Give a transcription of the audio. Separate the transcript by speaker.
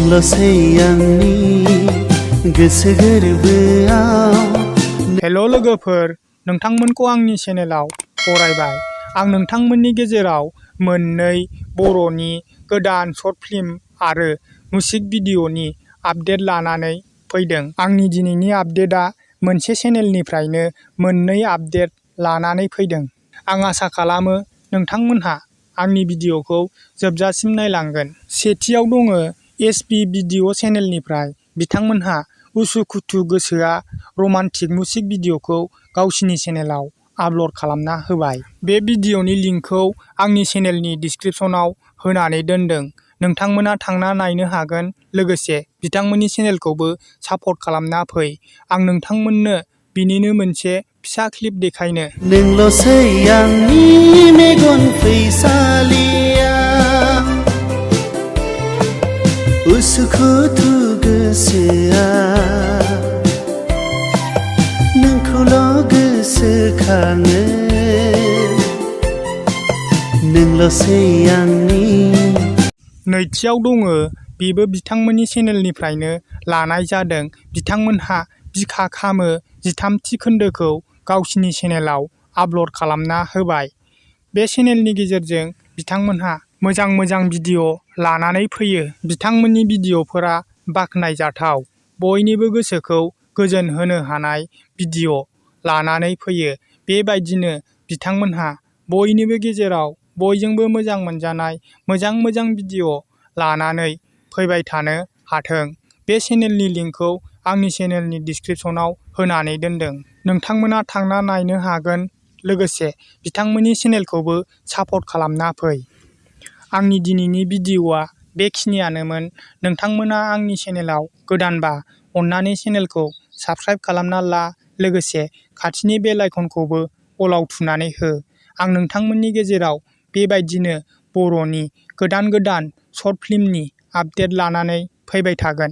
Speaker 1: नोंल'सै आंनि गोसो गोरबोआव।
Speaker 2: हेल' लोगोफोर, नोंथांमोनखौ आंनि चेनेलाव बरायबाय। आं नोंथांमोननि गेजेराव मोननै बर'नि गोदान शर्ट फिल्म आरो मिउजिक भिडिअ'नि आपडेट लानानै फैदों। आंनि दिनैनि आपडेटआ मोनसे चेनेलनिफ्रायनो मोननै आपडेट लानानै फैदों। आं आसा खालामो नोंथांमोनहा आंनि भिडिअ'खौ जोबजासिम नायलांगोन। सेथियाव दङ एसपि भिडिअ चेनेलनिफ्राय बिथांमोनहा उसुखुथु गोसोआ रमान्टिक मिउजिक भिडिअ'खौ गावसिनि चेनेलाव आपल'ड खालामना होबाय। बे भिडिअ'नि लिंकखौ आंनि चेनेलनि डिसक्रिपसनाव होनानै दोनदों। नोंथांमोना थांना नायनो हागोन। लोगोसे बिथांमोननि चेनेलखौबो सापर्ट खालामना फै। आं नोंथांमोननो बिनिनो मोनसे फिसा क्लिप देखायनो।
Speaker 1: नोंल'सै आंनि मेगन फैसालिया, उसुखुथु गोसोआ नोंखौल' गोसोखाङो। नोंल'सै आंनि।
Speaker 2: नैथियाव दङ, बेबो बिथांमोननि चेनेलनिफ्रायनो लानाय जादों। बिथांमोनहा बिखा खामो 13थि खोन्दोखौ गावसिनि चेनेलाव आपल'ड खालामना होबाय। बे चेनेलनि गेजेरजों बिथांमोनहा मोजां मोजां भिडिअ' लानानै फैयो। बिथांमोननि भिडिअ'फोरा बाख्नायजाथाव, बयनिबो गोसोखौ गोजोन होनो हानाय भिडिअ' लानानै फैयो। बेबायदिनो बिथांमोनहा बयनिबो गेजेराव बयजोंबो मोजां मोनजानाय मोजां भिडिअ' लानानै फैबाय थानो हाथों। बे चेनेलनि लिंकखौ आंनि चेनेलनि डिसक्रिपसनाव होनानै दोनदों। नोंथांमोना थांना नायनो हागोन। लोगोसे बिथांमोननि चेनेलखौबो सापर्ट खालामना फै। आंनि दिनैनि भिडिअ'आ बेखिनियानोमोन। नोंथांमोना आंनि चेनेलाव गोदानबा अन्नानै चेनेलखौ साबस्क्राइब खालामना ला। लोगोसे खाथिनि बेल आइकनखौबो अलाव थुनानै हो। आं नोंथांमोननि गेजेराव बेबायदिनो बर'नि गोदान शर्ट फिल्मनि आपडेट लानानै फैबाय थागोन।